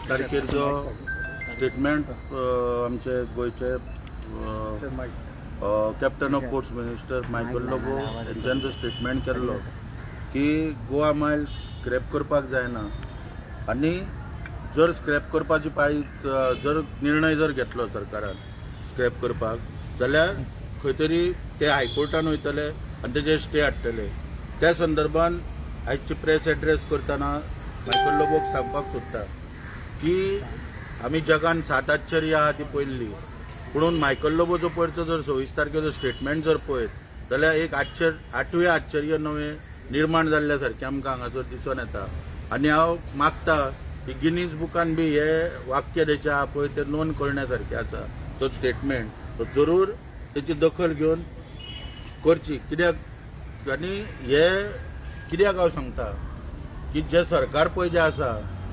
तारखेर जो स्टेटमेंट आमचे गोंयचे captain of ports minister Michael Lobo हेंच्यान जो स्टेटमेंट केल्लो की गोवा मायल्स स्क्रॅप करपाक जायना आनी जर स्क्रॅप करपाची पाळी जर निर्णय जर घेतलो सरकारान स्क्रॅप करपाक जाल्यार खंय तरी ते हायकोर्टान वयतले आनी तेजेर स्टे हाडटले. त्या संदर्भान आयची प्रेस एड्रेस करतना मायकल लोबोक सांगपाक सोदता की आमी जगान सात आश्चर्य आहा ती पळयल्ली, पुणून मायकल लोबोचो पयरचो जर 26 तारखेचो स्टेटमेंट जर पळयत जाल्यार एक आश्चर्य, आठवें आश्चर्य नवें निर्माण जाल्ल्या सारकें आमकां हांगासर दिसून येता. आनी हांव मागता की गिनीज बुकान बी हे वाक्य तेचें आहा पळय तें नोंद करण्या सारकें आसा. तो स्टेटमेंट तो जरूर तेची दखल घेवन करची. कित्याक आनी हे कित्याक हांव सांगता की जे सरकार पळय जें आसा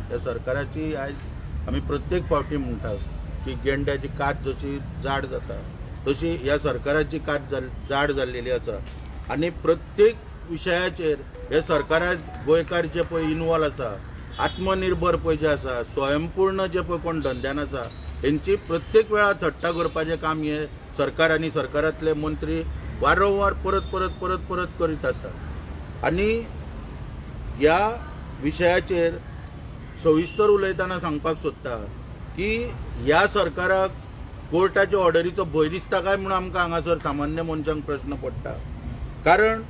त्या सरकाराची आयज आमी प्रत्येक फावटी म्हणटात की गेंड्याची कात जशी जाड जाता तशी ह्या सरकाराची कात जाड जाल्लेली आसा. आनी प्रत्येक विशयाचेर हे सरकाराक गोंयकार जे पळय इनवॉल्व आसा, आत्मनिर्भर पळय जे आसा, स्वयंपूर्ण जे पळय कोण धंद्यान आसा, हेंची प्रत्येक वेळा थट्टा करपाचें काम हे सरकार आनी सरकारांतले मंत्री वारंवार परत परत परत परत करीत आसा. आनी ह्या विशयाचेर सविस्तर उलयतना सांगपाक सोदता की ह्या सरकाराक कोर्टाच्या ऑर्डरीचो भंय दिसता काय म्हणून आमकां हांगासर सामान्य मनशांक प्रश्न पडटा. कारण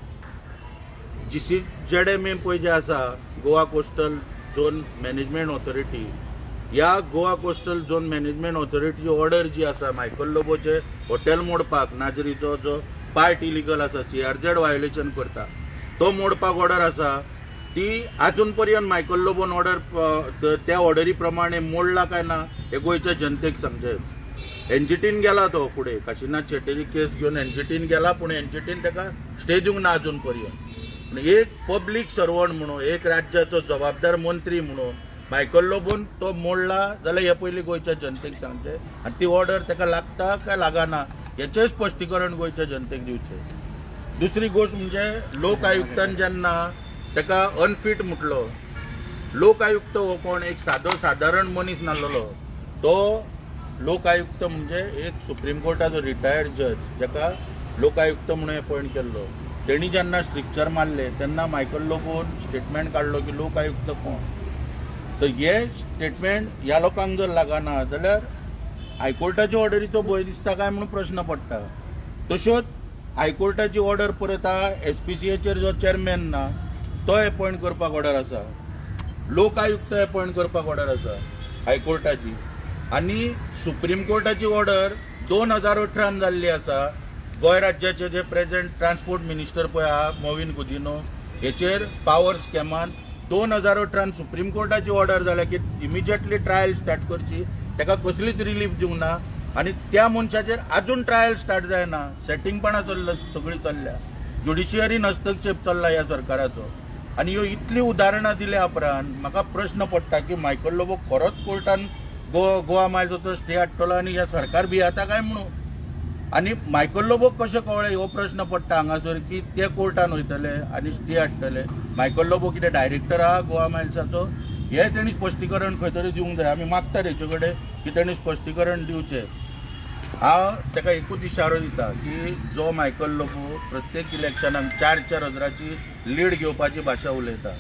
GCZMA पळय जे आसा, Goa coastal zone management authority, ह्या गोवा कोस्टल झोन मॅनेजमेंट ऑथॉरिटीची ऑर्डर जी आसा मायकल लोबोचे हॉटेल मोडपाक, नाजरीचो जो पार्ट इलिगल आसा, CRZ violation करता तो मोडपाक ऑर्डर आसा, ती आजून पर्यंत मायकल लोबोन ऑर्डर त्या ऑर्डरी प्रमाणे मोडला काय ना हे गोंयच्या जनतेक समजेल. एनजीटीन गेला तो फुडें, काशीनाथ शेट्येची केस घेवन एनजीटीन गेला, पूण एनजीटीन ताका स्टे दिवंक ना अजून पर्यंत. पूण एक पब्लीक सर्वंट म्हणून, एक राज्याचो जबाबदार मंत्री म्हणून मायकल लोबोन तो मोडला जाल्यार हे पयलीं गोंयच्या जनतेक सांगचें आनी ती ऑर्डर ताका लागता काय लागना हेचें स्पश्टीकरण गोंयच्या जनतेक दिवचें. दुसरी गोश्ट म्हणजे लोक आयुक्तान जेन्ना ताका अनफीट म्हटलो, लोक आयुक्त हो कोण एक सादो सादारण मनीस नासलेलो. तो लोक आयुक्त म्हणजे एक सुप्रीम कोर्टाचो रिटायर्ड जज जाका लोक आयुक्त म्हणून अपॉयंट केल्लो. तेणी जेन्ना स्ट्रिक्चर मारले तेन्ना मायकल लोबोन स्टेटमेंट काडलो की लोक आयुक्त कोण. तर हे स्टेटमेंट ह्या लोकांक जर लागना जाल्यार हायकोर्टाच्या ऑर्डरीचो भंय दिसता काय म्हणून प्रश्न पडटा. तश्योच हायकोर्टाची ऑर्डर परत आहा, SPCAचेर जो चेअरमॅन ना तो अपॉयंट करपाक ऑर्डर आसा, लोक आयुक्त अपॉयंट करपाक ऑर्डर आसा हायकोर्टाची. आनी सुप्रीम कोर्टाची ऑर्डर 2018 जाल्ली आसा. गोंय राज्याचे जे प्रेझेंट ट्रान्सपोर्ट मिनिस्टर पळय आहा मॉवीन गुदिन्हो, हेचेर पावर स्कॅमान 2018 सुप्रीम कोर्टाची ऑर्डर जाल्या की इमिजिएटली ट्रायल स्टार्ट करची. ताका कसलीच रिलीफ दिवंक ना आनी त्या मनशाचेर अजून ट्रायल स्टार्ट जायना. सेटिंगपणां चल्ला, सगळीं चल्ल्या, ज्युडिशियरीन हस्तक्षेप चल्ला ह्या सरकाराचो. आनी ह्यो इतलीं उदाहरणां दिल्या उपरांत म्हाका प्रश्न पडटा की मायकल लोबो खरोच कोर्टान गोवा मायल्सचो स्टे हाडटलो आनी ह्या सरकार भियेता काय म्हणून. आनी मायकल लोबोक कशें कळ्ळें हो प्रश्न पडटा हांगासर की ते कोर्टान वयतले आनी स्टे हाडटले. मायकल लोबो कितें डायरेक्टर आहा गोवा मायल्साचो? हें तेणी स्पश्टीकरण खंय तरी दिवंक जाय. आमी मागता तेचे कडेन की तेणी स्पश्टीकरण दिवचें. हांव ताका एकूच इशारो दिता की जो मायकल लोबो प्रत्येक इलेक्शनाक 4-4 हजाराची लीड घेवपाची भाशा उलयता,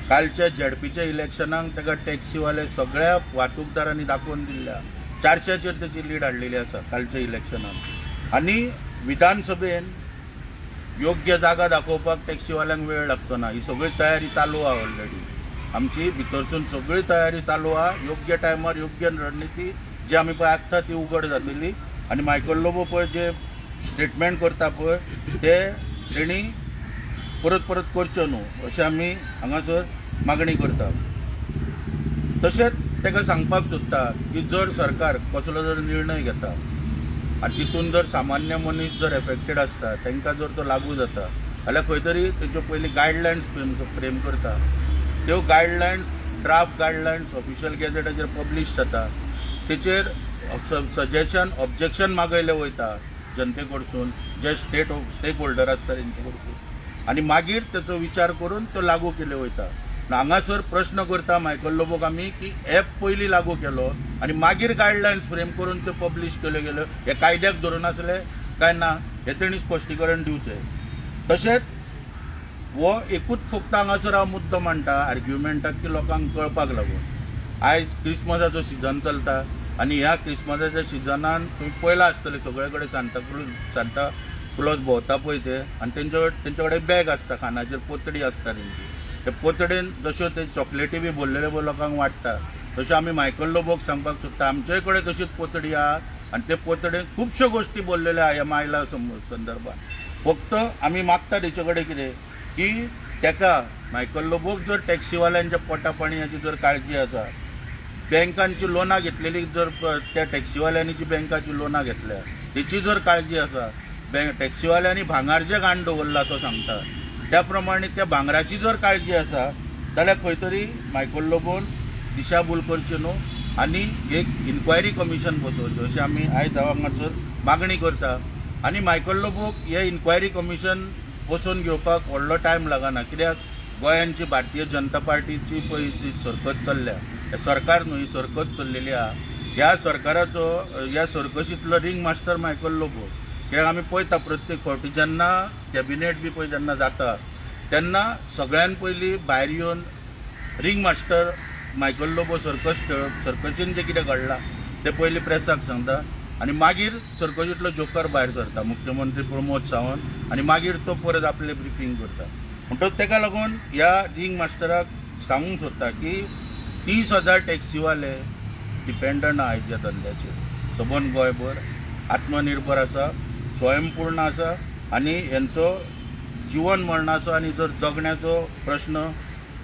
कालच्या झेडपीच्या इलेक्शनाक ताका टॅक्सीवाले सगळ्या वाहतूकदारांनी दाखोवन दिल्ल्या 400चेर तेची लीड हाडलेली आसा कालच्या इलेक्शनाक. आनी विधानसभेन योग्य जागा दाखोवपाक टॅक्सीवाल्यांक वेळ लागचो ना. ही सगळी तयारी चालू आहा ऑलरेडी, आमची भितरसून सगळी तयारी चालू आहा. योग्य टायमार योग्य रणनिती जी आमी पळय आंखता ती उगड जातली. आनी मायकल लोबो पळय जे स्टेटमेंट करता पळय ते तेणी परत परत करच्यो न्हू अशें आमी हांगासर मागणी करता. तशेंच ताका सांगपाक सोदता की जर सरकार कसलो जर निर्णय घेता आनी तितून जर सामान्य मनीस जर एफेक्टेड आसता, तांकां जर तो लागू जाता जाल्यार खंय तरी तेच्यो पयलीं गायडलायन्स फ्रेम करता. त्यो गायडलायन्स, ड्राफ्ट गायडलायन्स ऑफिशियल गॅझेटाचेर पब्लीश जाता, तेचेर सजेशन ऑब्जेक्शन मागयले वयता जनते कडसून, जे स्टेक होल्डर आसता तेंचे कडसून, आनी मागीर तेचो विचार करून त्यो लागू केल्यो वयता. हांगासर प्रश्न करता मायकल लोबोक आमी की एप पयलीं लागू केलो आनी मागीर गायडलायन्स फ्रेम करून त्यो पब्लीश केल्यो गेल्यो, हे कायद्याक धरून आसले काय ना हें तेणी स्पश्टीकरण दिवचें. तशेंच हो एकूच फक्त हांगासर हांव मुद्दो मांडटा आर्ग्युमेंटाक की लोकांक कळपाक लागून. आयज क्रिसमसाचो सिजन चलता आनी ह्या क्रिसमसाच्या सिजनान तुमी पळयलां आसतलें सगळे कडेन सांता क्लॉज भोंवता पळय ते, आनी तेंचे कडेन बॅग आसता, खांदाचेर पोतडी आसता तेंची. ते पोतडेन जश्यो ते चॉकलेटी बी भरलेले पळय लोकांक वांट्टा, तश्यो आमी मायकल लोबोक सांगपाक सोदता आमचे कडेन तशीच पोतडी आहा आनी ते पोतडेन खुबश्यो गोश्टी भरलेल्यो आहा ह्या मायला संदर्भात. फक्त आमी मागता तेचे कडेन कितें की तेका मायकल लोबोक जर टॅक्सीवाल्यांच्या पोटा पाणयाची जर काळजी आसा, बँकांची लोनां घेतलेली जर त्या टॅक्सीवाल्यांनी जी बँकाची लोनां घेतल्या तेची जर काळजी आसा, बँक टॅक्सीवाल्यांनी भांगर जें घाण दवरलां तो सांगता त्या प्रमाणे त्या भांगराची जर काळजी आसा जाल्यार खंय तरी मायकल लोबोन दिशाभूल करची न्हू आनी एक इन्क्वायरी कमिशन बसोवचें अशें आमी आयज हांव हांगासर मागणी करता. आनी मायकल लोबोक हे इन्क्वायरी कमिशन बसोवन घेवपाक व्हडलो टायम लागना, कित्याक गोंयांची भारतीय जनता पार्टीची पळय जी सरकत चल्ल्या, हें सरकार न्हू, ही सरकत चल्लेली आहा. ह्या सरकाराचो ह्या सर्कशींतलो रिंग मास्टर मायकल लोबो. कित्याक आमी पळयता प्रत्येक फावटी जेन्ना कॅबिनेट बी पळय जेन्ना जाता तेन्ना सगळ्यान पयलीं भायर येवन ring master Michael Lobo circus खेळ सर्कशीन जें कितें घडलां तें पयलीं प्रेसाक सांगता आनी मागीर सर्कशींतलो जोकर भायर सरता मुख्यमंत्री प्रमोद सावंत, आनी मागीर तो परत आपलें ब्रिफींग करता. म्हणटकच तेका लागून ह्या रिंग मास्टराक सांगूंक सोदता की 30,000 टॅक्सीवाले डिपेंडंट आहा आयच्या धंद्याचेर, सबंद गोंयभर आत्मनिर्भर आसा, स्वयंपूर्ण आसा आनी हेंचो जिवन मरणाचो आनी जर जगण्याचो प्रश्न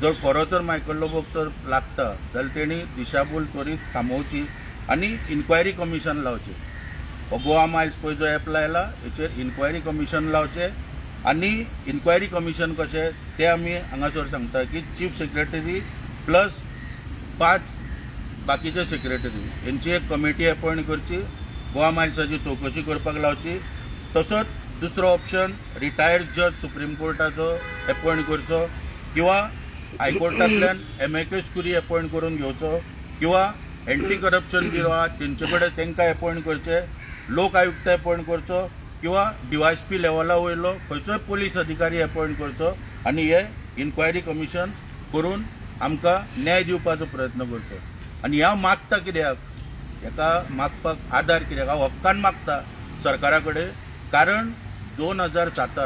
जर खरो तर मायकल लोबोक तर लागता जाल्यार तेणी दिशाभूल त्वरीत थांबोवची आनी इन्क्वायरी कमिशन लावचें. हो गोवा मायल्स पळय जो एप लायला हेचेर इन्क्वायरी कमिशन लावचें आनी इन्क्वायरी कमिशन कशें तें आमी हांगासर सांगता की चीफ सेक्रेटरी प्लस 5 बाकीचे सेक्रेटरी हेंची एक कमिटी अपॉयंट करची, गोवा मायल्साची चवकशी करपाक लावची. तसोच दुसरो ऑप्शन रिटायर्ड जज सुप्रीम कोर्टाचो अपॉयंट करचो किंवा हायकोर्टांतल्यान एमिकस क्युरी अपॉयंट करून घेवचो किंवा एंटी करप्शन ब्युरो आहा तेंचे कडेन तांकां अपॉयंट करचे, लोक आयुक्त अपॉयंट करचो किंवा डीवायएसपी लेवला वयलो खंयचोय पोलीस अधिकारी अपॉयंट करचो आनी हे इन्क्वायरी कमिशन करून आमकां न्याय दिवपाचो प्रयत्न करचो. आनी हांव मागता कित्याक, हेका मागपाक आदार कित्याक, हांव हक्कान मागता सरकारा कडेन, कारण 2007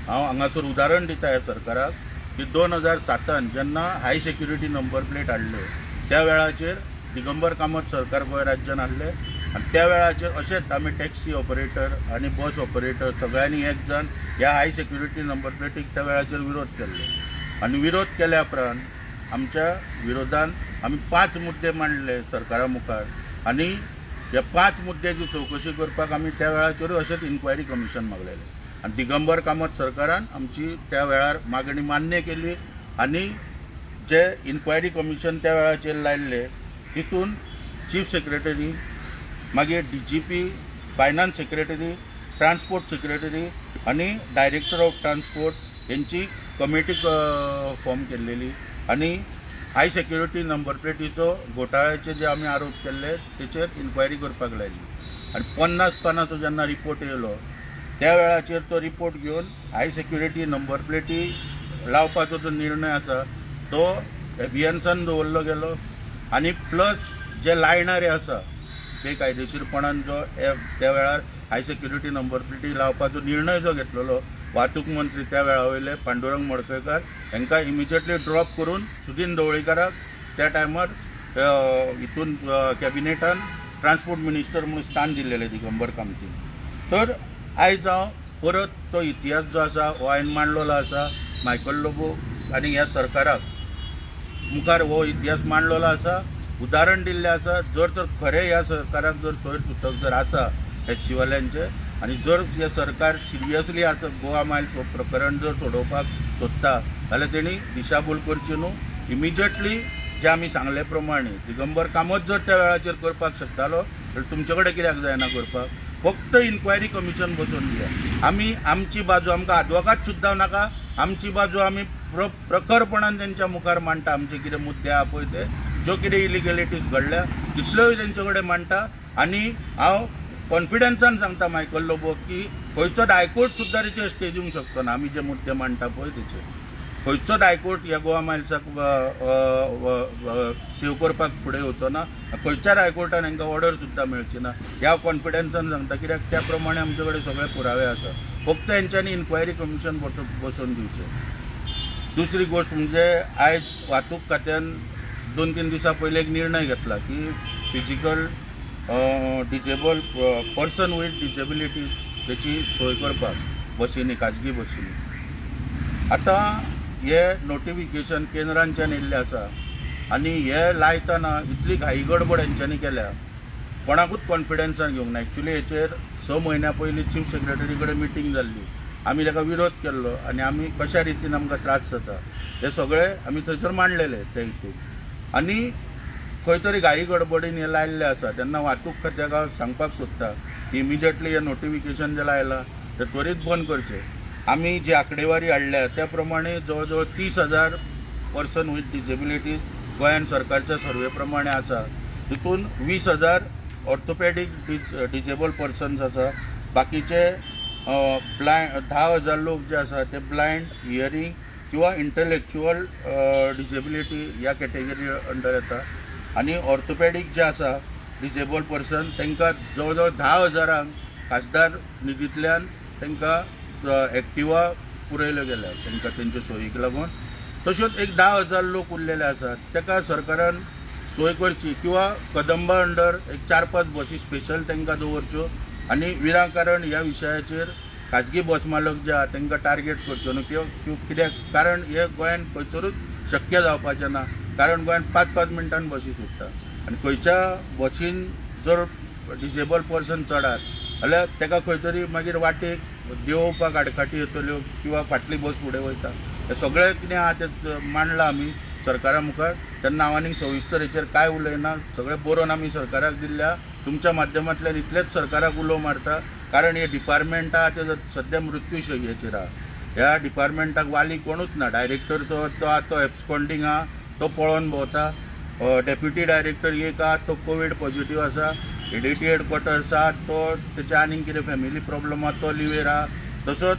हांव हांगासर उदाहरण दिता ह्या सरकाराक की 2007 जेन्ना हाय सेक्युरिटी नंबर प्लेट हाडल्यो त्या वेळाचेर दिगंबर कामत सरकार गोंय राज्यान हाडलें आनी त्या वेळाचेर अशेंच आमी टॅक्सी ऑपरेटर आनी बस ऑपरेटर सगळ्यांनी एक जावन ह्या हाय सेक्युरिटी नंबर प्लेटीक त्या वेळाचेर विरोध केल्लो. आनी विरोध केल्या उपरांत आमच्या विरोधान आमी 5 मुद्दे मांडले सरकारा मुखार आनी ह्या 5 मुद्द्याची चवकशी करपाक आमी त्या वेळाचेरूय अशेंच इन्क्वायरी कमिशन मागलेलें. आनी दिगंबर कामत सरकारान आमची त्या वेळार मागणी मान्य केली आनी जे इन्क्वायरी कमिशन त्या वेळाचेर लायल्ले तितून चीफ सेक्रेटरी, मागीर DGP, finance secretary, transport secretary आनी डायरेक्टर ऑफ ट्रान्सपोर्ट हेंची कमिटी फॉर्म केल्लेली आनी हाय सेक्युरिटी नंबर प्लेटीचो घोटाळ्याचे जे आमी आरोप केल्ले तेचेर इन्क्वायरी करपाक लायली. आनी 50 पानाचो जेन्ना रिपोर्ट येयलो त्या वेळाचेर तो रिपोर्ट घेवन हाय सेक्युरिटी नंबर प्लेटी लावपाचो जो निर्णय आसा तो एबियन्सान दवरलो गेलो आनी प्लस जे लायणारे आसा बेकायदेशीरपणान जो त्या वेळार हाय सेक्युरिटी नंबर प्लेटी लावपाचो निर्णय जो घेतलेलो वाहतूक मंत्री त्या वेळा वयले पांडुरंग मडकयकार हांकां इमिजिएटली ड्रॉप करून सुदीन ढवळीकाराक त्या टायमार हितून कॅबिनेटान ट्रान्सपोर्ट मिनिस्टर म्हणून स्थान दिल्लेलें दिगंबर कामतीन. तर आयज हांव परत तो इतिहास जो आसा हो हांवें मांडलेलो आसा मायकल लोबो आनी ह्या सरकाराक मुखार हो इतिहास मांडलेलो आसा, उदाहरण दिल्लें आसा. जर तर खरें ह्या सरकाराक जर सोयर सुतक जर आसा टॅक्सीवाल्यांचें आनी जर हें सरकार सिरियसली आसा गोवा मायल्स हो प्रकरण जर सोडोवपाक सोदता जाल्यार तेणी दिशाभूल करची न्हू. इमिजिएटली जे आमी सांगले प्रमाणे दिगंबर कामत जर त्या वेळाचेर करपाक शकतालो जाल्यार तुमचे कडेन कित्याक जायना करपाक? फक्त इन्क्वायरी कमिशन बसोवन दिया. आमी आमची बाजू, आमकां आदवोगाद सुद्दां नाका. आमची बाजू आमी प्रखरपणान तेंच्या मुखार मांडटा. आमचे कितें मुद्दे आहा पळय ते, ज्यो कितें इलिगेलिटीज घडल्या तितल्योय तेंचे कडेन मांडटा. आनी हांव कॉन्फिडन्सान सांगता मायकल लोबो की खंयचोच हायकोर्ट सुद्दां तेचेर स्टे दिवंक शकचो ना. आमी जे मुद्दे मांडटा पळय तेचेर खंयचोच हायकोर्ट ह्या गोवा मायल्साक सेव करपाक फुडें येवचो ना. खंयच्याच हायकोर्टान हांकां ऑर्डर सुद्दां मेळची ना, ह्या कॉन्फिडन्सान सांगता, कित्याक त्या प्रमाणे आमचे कडेन सगळे पुरावे आसा. फक्त हेंच्यांनी इन्क्वायरी कमिशन बसोवन दिवचें. दुसरी गोश्ट म्हणजे आयज वाहतूक खात्यान 2-3 दिसां पयलीं एक निर्णय घेतला की physical disable person with disability तेची सोय करपाक बसींनी, खाजगी बसींनी. आतां हे नोटिफिकेशन केंद्रांच्यान येयल्लें आसा आनी हे लायतना इतली घाई गडबड हेंच्यांनी केल्या, कोणाकूच कॉन्फिडन्सान घेवंक ना. एक्चुली हेचेर 6 म्हयन्या पयलीं चीफ सेक्रेटरी कडेन मिटींग जाल्ली. आमी ताका विरोध केल्लो आनी आमी कशा रितीन आमकां त्रास जाता हे सगळे आमी थंयसर मांडलेले ते हितून. आनी खंय तरी घाई गडबडीन हें लायल्लें आसा. तेन्ना वाहतूक खात्याक हांव सांगपाक सोदता की इमिजिएटली हें नोटिफिकेशन जें लायलां तें त्वरीत बंद करचें. आमी जी आंकडेवारी हाडल्या त्या प्रमाणे जवळ जवळ 30,000 पर्सन विथ डिसेबिलिटीज गोंयान सरकारच्या सर्वे प्रमाणे आसा. तितून 20,000 ऑर्थोपॅडीक डिजेबल पर्सन्स आसा. बाकीचे ब्लायंड 10,000 लोक जे आसा ते ब्लायंड, हियरींग किंवा इंटलेक्च्युअल डिसेबिलिटी ह्या कॅटेगरी अंडर येता. आनी ऑर्थोपॅडीक जे आसा डिजेबल पर्सन तांकां जवळ जवळ 10 हजारांक खासदार निधींतल्यान तांकां एक्टिवा पुरयल्यो गेल्या तांकां तेंचे सोयीक लागून. तश्योच एक 10,000 लोक उरलेले आसात, ताका सरकारान सोय करची किंवा कदंबा अंडर एक 4-5 बसी स्पेशल तांकां दवरच्यो आनी विनाकारण ह्या विशयाचेर खाजगी बस मालक जे आहा तांकां टार्गेट करच्यो न्हू. किंवा कित्याक, कारण हे गोंयान खंयसरूच शक्य जावपाचें ना, कारण गोंयान 5-5 मिनटान बसी सुट्टा आनी खंयच्या बसीन जर डिसेबल पर्सन चडात जाल्यार ताका खंय तरी मागीर वाटेक देंवोवपाक आडकाठी येतल्यो किंवा फाटली बस फुडें वयता. हें सगळें कितें आहा तें मांडलां आमी सरकारा मुखार. तेन्ना हांव आनीक सविस्तर हेचेर कांय उलयना. सगळें बरोवन आमी सरकाराक दिल्ल्या. तुमच्या माध्यमांतल्यान इतलेंच सरकाराक उलो मारता, कारण हे डिपार्टमेंट आहा ते सद्या मृत्यूशय्येचेर आहा. ह्या डिपार्टमेंटाक वाली कोणूच ना. डायरेक्टर तो तो आहा तो एब्सकॉन्डींग आहा, तो पळोवन भोंवता. डेप्युटी डायरेक्टर एक आहा, तो कोवीड पॉझिटीव आसा. एडीटी हेडक्वॉर्टर्स आहा, तो तेच्या आनीक कितें फॅमिली प्रॉब्लम आहा, तो लिवेर आहा. तसोच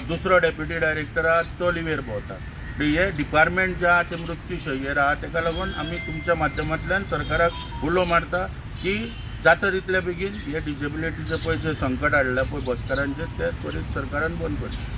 दुसरो डेप्युटी डायरेक्टर आहा, तो लिवेर भोंवता. हे डिपार्टमेंट जे आहा ते मृत्यूशय्येर आहा. तेका लागून आमी तुमच्या माध्यमांतल्यान सरकाराक उलो मारता की जाता तितले बेगीन हे डिसेबिलिटीचे पळय जे संकट हाडल्या पळय बसकारांचेर ते त्वरीत सरकारान बंद करचें.